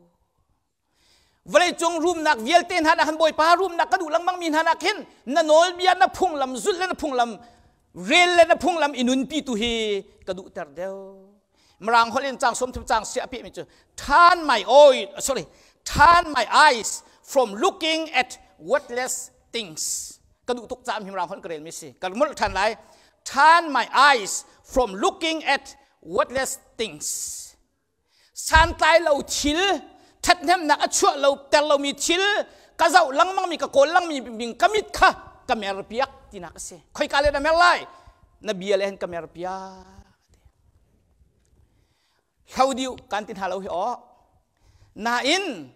Vawleicung rumnak vialte hna nak hin Bawipa rumnak ka duh lengmang mi hna nak hin na nawlbia na phunglam zulh le na phunglam rel le na phunglam i nunpi tu hi ka duhter deuh. Mirang holh in caang 30 caang sia a pehmi cu turn my oil sorry turn my eyes from looking at worthless things ka duh tuk caam hi mirang holh ka relmi si ka mulh ṭhan lai turn my eyes from looking at worthless things santlai lo thil ṭhathnemnak a chuah lo ter lomi thil ka zoh lengmangmi ka kawl lengmi bing ka mit kha ka mer piak tinak a si khoika le na mer lai na bia le hin ka mer piak hlo diu kan ti hna lo hi aw nain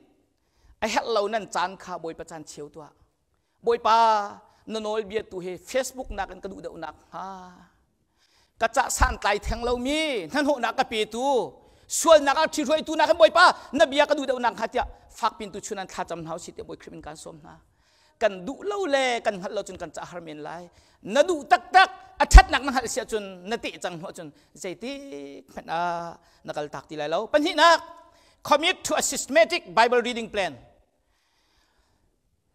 a herh lo nan caan kha bawipa caan cheu tuah bawipa na nawlbia tu hi facebook nakin ka duh deuh nak hnga. Ka cah santlai theng lomi hnahnawhnak ka petu sualnak ah ṭhihruaitu nak hin Bawipa na bia ka duh deuh nak hnga tiah fakpin tu chun an thlacam hna usih tiah Bawi Khrih min kaan sawm hna. Kan duh lo le kan hngalh lo cun kan cah har men lai. Na duh taktak a ṭhatnak na hngalh si ahcun na teh cang hnu ahcun zeitik hmanh ah na kal tak ti lai lo. Pahnihnak, commit to a systematic Bible reading plan.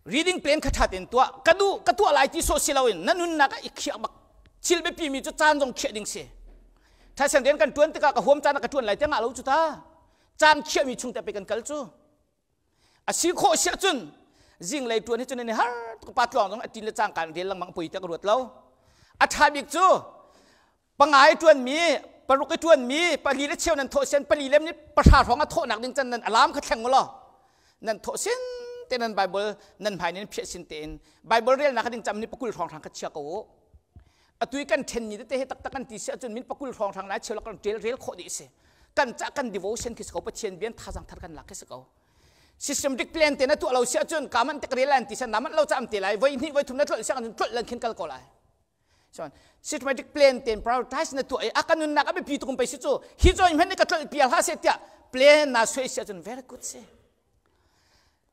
Reading plan kha ṭha tein tuah. Ka duh, ka tuah lai ti sawh si loin na nunnak ah i khiah bak. Thil biapi mi cu caan zong khiah ding si. Thaisen rian kan ṭuan tikah ka huam caan ah ka ṭuan lai tiang ah lo cu ta. Caan khiahmi chung te pe kan kal cu. A si khawh si ahcun zinglei ṭuan hi cun ni har tuk pa tluang zong a tin le cangka in rel lengmang poi tiah ka ruat lo. A ṭha bik cu pangai ṭuanmi paruk i ṭuanmi pali le cheu nan thawh sian pali le minute pahra hrawng a thawhnak ding can nan alarm kha thleng ulaw nan thawh sin te nan Bible nan hmai nan phiah sin tein Bible relnak ding cam ni pakul hrawng hrang kha chia ko u atui kan ṭhen ni tete he taktak kan ti si ahcun min pakul hrawng hrang lai cheu kan rel rel khawh dih si kan ca kan devotion khi si ko Pathian bian thazang thar kan lak khi si ko systematic plan te na tuah lo si ahcun kaman tek rel lan ti san naman lo cam te lai voi hnih voi thum na tlolh siang tlolh lan khin kal ko lai So systematic plan ten prioritize na tuah i a kan nunnak a biapi tuk pei si cu hi zawn hmanh ka tlolh pial ha se tiah plan na suai si ahcun very good si.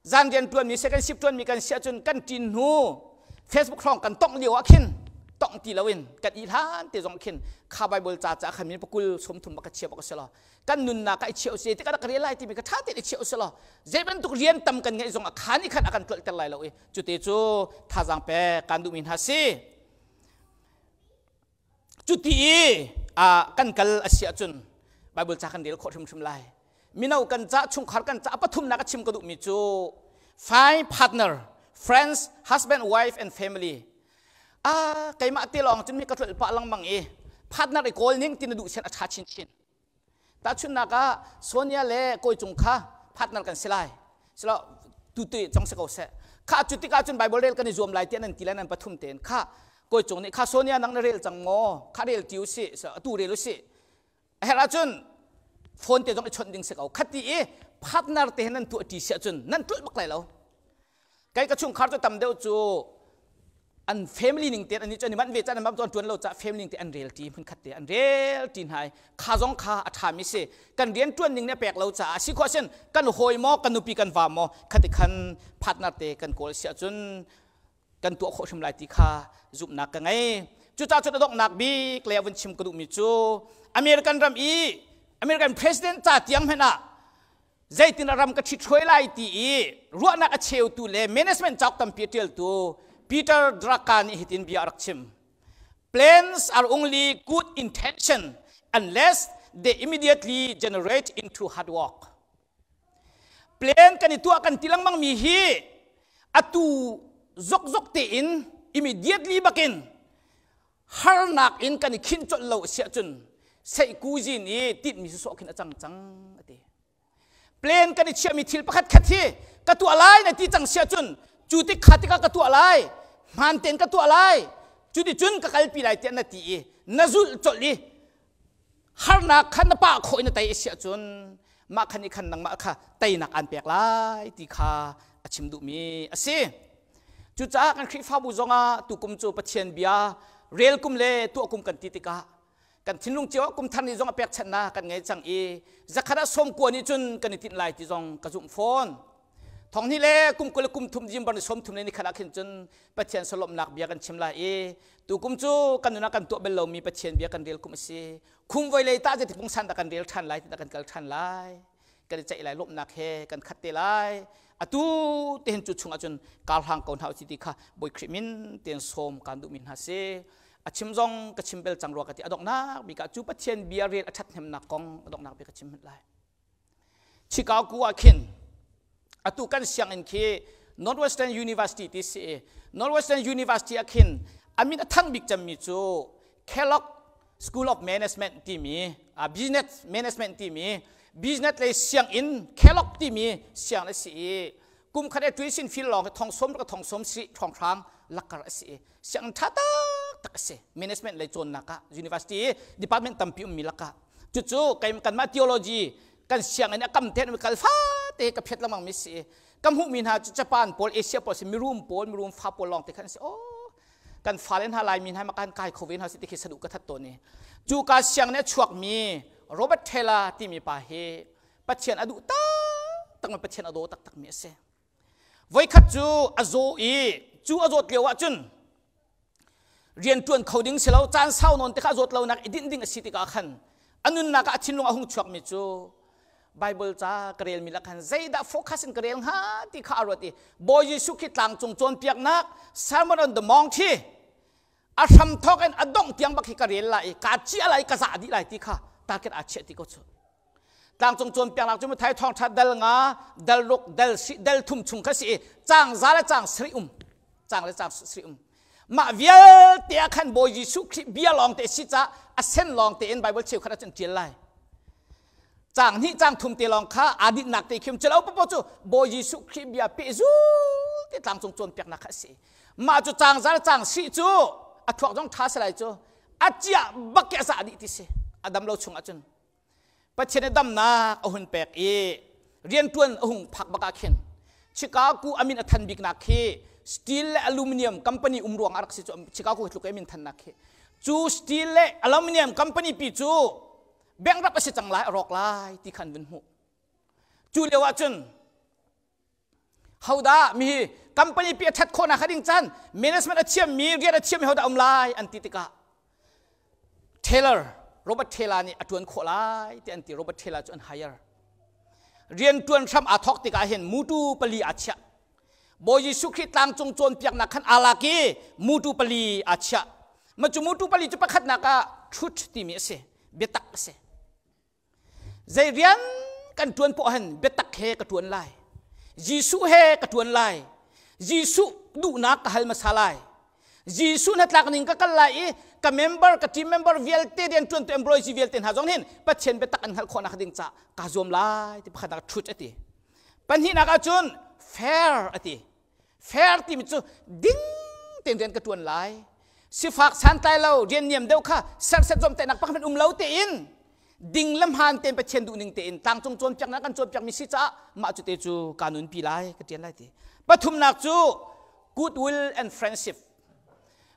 Zan rian tuan mi second shift tuan mi kan si ahcun kan ṭin hnu Facebook hrawng kan tongh lio ah khin tongh ti loin kan i hlan te zong khin kha Bible ca ca khan min pakul som thum bak ka chia bak si lo kan nunnak ka i chiah si tikah ka rel lai timi ka ṭha tein i chiah si lo zei bantuk rian tam kan ngeih zong a khan i khan a kan tlolh ter lai lo i cute cu thazaang pek kan duhmi hna si cuti i kan kal a si ahcun Bible ca kan rel khawh hrimhrim lai mino kan ca chungkhar kan ca pathumnak a chim ka duhmi cu find partner friends husband wife and family a keimah te lawng cun mi ka tlolh pah lengmang i partner i kawl ning ti na duh sian a ṭha chinchin Tahchunhnak ah Sonia le Kawi Cung kha partner kan si lai. Silo tutu cong si ko seh. Kha cu tikah cun Bible rel kan i zuam lai tiah nan ti lai nan pathum tein. Kha Kawi Cung nih kha Sonia nang na rel cang maw? Kha rel ti usih, atu rel usih. A herh ahcun phone te zong i chawnh ding si ko. Khati i partner te he nan tuah ṭi si ahcun nan tlulh bak lai lo. Kei ka chungkhar cu tam deuh cu an family ning te an ni cu an i manh ve caan an bam tuan tuan lo ca family ning te an rel ṭi hmun khat te an rel ṭi hna i kha zong kha a ṭhami si kan rian ṭuan ning nih a pek lo caah si khawh sin kan hawi maw kan nupi kan va maw khati khan partner te kan kawl si ahcun kan tuah khawh hrim lai ti kha zumhnak ka ngei cucaah cun a donghnak bik le a vun chim ka duhmi cu American ram i American president ca tiang hmanh ah zeitin a ram ka ṭhithruai lai ti i ruahnak a cheutu le management cauk tampi a ṭialtu Peter Drucker nih hitin bia a rak chim. Plans are only good intention unless they immediately generate into hard work. Plan kan i tuah kan ti lengmang mi hi atu zokzok tein immediately bakin harnak in kan i khinh colh lo a si ahcun seihkuzin i tinhmi sawsawh khin a cang cang a ti. Plan kan i chiahmi thil pakhat khat hi ka tuah lai na ti cang si ahcun cu tik kha tikah ka tuah lai hmaan tein ka tuah lai cu ti cun ka kalpi lai tiah na ti i na zulh colh i harnak kha na pah khawh in na tei a si ahcun mah khan i khan nangmah kha teinak aan pek lai ti kha a chim duhmi a si. Cucaah kan Khrihfabu zongah tukum cu Pathian bia rel kum le tuah kum kan ti tikah kan thinlung cio ah kum thar ni zong a pekchanhnak kan ngei cang i zakhat ah sawm kua nih cun kan i tinh lai ti zong ka zumh fawn. Thong hnih le kum 20 le kum thum jim bar ni sawm thum le ni khat ah khin cun Pathian salawmnak bia kan chim lai i tukum cu kan nun ah kan tuah bal lomi Pathian bia kan rel kum a si. Khum voi lei tah zeiti pungsan dah kan rel ṭhan lai ti dah kan kal ṭhan lai. Kan i ceih lai lawmhnak he kan khat te lai. Atu te hin cu chung ahcun kar hlang ko hna usih ti kha Bawi Khrih min tein sawm kaan duhmi hna si. A chim zong ka chim bel cang rua ka ti. A donghnak bik ah cu Pathian bia rel a ṭhathnemnak kong a donghnak bik ka chim hmanh lai. Chicago ah khin atu kan sianginn khi Northwestern University ti si i Northwestern University ah khin a min a thang bik cemmi cu Kellogg School of Management timi business management timi business lei sianginn Kellogg timi siang a si i kum khat e tuisin fil lawng thong som ka thong som si thong hrang lakar a si i sianginn tha tak tak a si management lei cawnnak ah university department tampi ummi lakah cucu kai kanmah theology kan sianginn a kam te kal fa te ka phiat lengmang mi si ka hmuhmi hna cu Japan pawl Asia pawl si mirum pawl mirum fa pawl lawng te khan si oh kan fale hna laimi hna makan kai kho ve hna si ti khi sadu ka that tawn i. Cu ka siang nih a chuakmi Robert Taylor timi pa hi Pathian a duh taktak mi Pathian a daw taktak mi a si. Voikhat cu a zaw i cu a zawt lio ahcun rian ṭuan kho ding si lo caan sau nawn te kha a zawt lonak i dinh ding a si tikah khan a nunnak ah a thinlung a hung chuakmi cu Bible ca ka relmi la khan zeidah focus in ka rel hnga ti kha a ruat i Bawi Jesuh khi tlangcung cawnpiaknak Sermon on the Mount hi a hram thawk in a dongh tiang bak hi ka rel lai i kaa ciah lai ka zah dih lai ti kha target aa chiah ti ko cu tlangcung cawnpiaknak cu Mathai thawngṭha dal nga dal ruk dal si dal thum chung kha si i caang za le caang sarih um caang le caang sarih um mah vialte ah khan Bawi Jesuh Khrih bia lawng te si ca a sen lawng te in Bible cheukhat ah cun ṭial lai caang hnih caang thum te lawng kha aa dinhnak te khim culo popo cu Bawi Jesuh Khrih bia pehzul te tlangcung cawnpiaknak kha a si mah cu caang za le caang sih cu a thuak zong ṭha si lai cu a ciah bak ke a zah dih ti si a dam lo chung ahcun Pathian nih damnak a hun pek i rianṭuan a hung phak bak ah khin Chicago a min a than biknak khi steel le aluminium company um ruang ah rak si cu Chicago hi tluk i min thannak khi cu steel le aluminium company pi cu bankrupt a si cang lai a rawk lai ti khan vun hmuh cu lio ah cun Hodah mi hi company pi a ṭhat khawhnak kha ding caan management a thiammi rian a thiammi hodah um lai an ti tikah Taylor Robert Taylor nih a ṭuan khawh lai ti an ti Robert Taylor cu an hire rian ṭuan hram aa thawk tikah hin mutu pali aa chiah Bawi Jesuh Khrih tlangcung cawnpiaknak khan aa lak i mutu pali aa chiah ma cu mutu pali cu pakhatnak ah truth timi a si biatak a si Zei rian kan ṭuan poah hin biatak he ka ṭuan lai. Jesuh he ka ṭuan lai. Jesuh duhnak ka hal hmasa lai. Jesuh hnatlak ning ka kal lai i ka member, ka team member vialte rian ṭuantu employees vialte hna zong hin Pathian biatak an hngalh khawhnak ding ca kaa zuam lai ti pakhatnak truth a ti. Pahnihnak ahcun fair a ti. Fair timi cu ding tein rian ka ṭuan lai. Sifak santlai lo rian niam deuh kha serhset zawmtaihnak pakhat um lo tein ding le hmaan tein Pathian duhning tein tlangcung cawnpiaknak kan cawnpiakmi si caah mah cu te cu kaa nunpi lai ka ṭian lai ti. Pathumnak cu goodwill and friendship.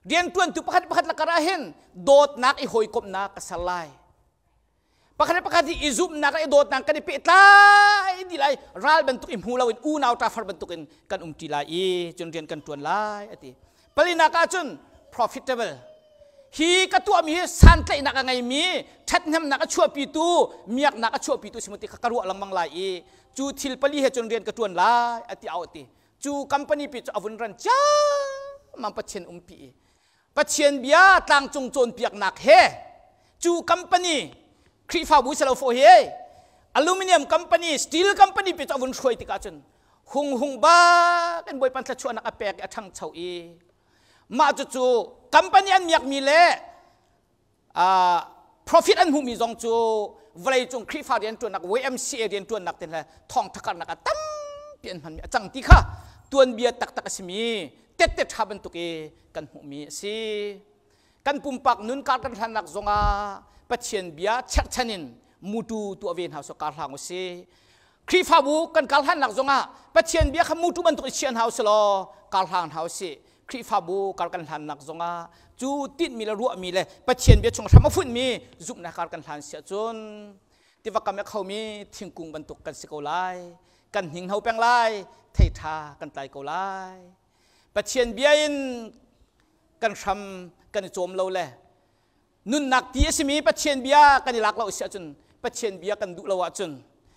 Rianṭuantu pakhat pakhat lakar ah hin dawtnak i hawikomhnak ka ser lai. Pakhat le pakhat hi i zumhnak le i dawtnak kan i pehtlai dih lai ral bantuk i hmu loin unau ṭafar bantukin kan um ṭi lai i cun rian kan ṭuan lai a ti. Palinak ah cun profitable hi ka tuahmi hi santlaihnak a ngeimi ṭhathnemnak a chuahpitu miaknak a chuahpitu si mu ti kha ka ruah lengmang lai i cu thil pali he cun rian ka ṭuan lai a ti au a ti. Cu company pi cu a vun ran ciammam Pathian umpi i Pathian bia tlangcung cawnpiaknak he cu company Khrihfabu si lo fawh hi aluminium company steel company pi cu a vun hruai tikah cun hung hung bak in Bawipa thluachuahnak a pek i a ṭhangcho i mah cucu company an miakmi le profit an hmuhmi zong cu vawleicung Khrihfa rianṭuannak YMCA rianṭuannak te le thawngṭha karnak ah tampi an hmanmi a cang ti kha tuanbia taktak a simi tette ṭha bantuk i kan hmuhmi a si. Kan pumpak nun kar kan hlannak zongah Pathian bia cherhchan in mutu tuah ve hna usih kar hlang usih. Khrihfabu kan kar hlannak zongah Pathian bia kha mutu bantuk i chia hna usih law kar hlang hna usih. Khrihfabu kar kan hlannak zongah cu tinhmi le ruahmi le Pathian bia chung hram a funhmi zumhnak kar kan hlan si ahcun tiva kam i a khomi thingkung bantuk kan si ko lai. Kan hninghno peng lai, thei ṭha kan tlai ko lai. Pathian bia in kan hram kan i cawm lo le nunnak ti a simi Pathian bia kan i lak lo si ahcun Pathian bia kan duh lo ahcun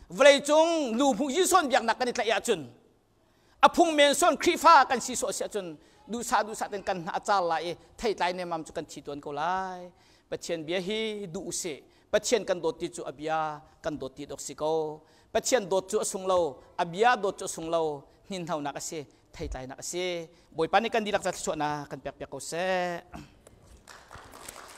vawleicung lu hmuh Jesuh biaknak kan i tlaih ahcun a phung men sawn Khrihfa kan si sawh si ahcun duhsah duhsah ten kan hna a car lai i theitlai nemam cu kan thi tuan ko lai Pathian bia hi duh usih Pathian kan dawt ti cu a bia kan dawt ti dok si ko Pathian dawt cu a sung lo a bia dawt cu a sung lo hninhnonak a si theitlainak a si Bawipa nih kan dihlak ca thluachuahnak kan pek piak ko seh.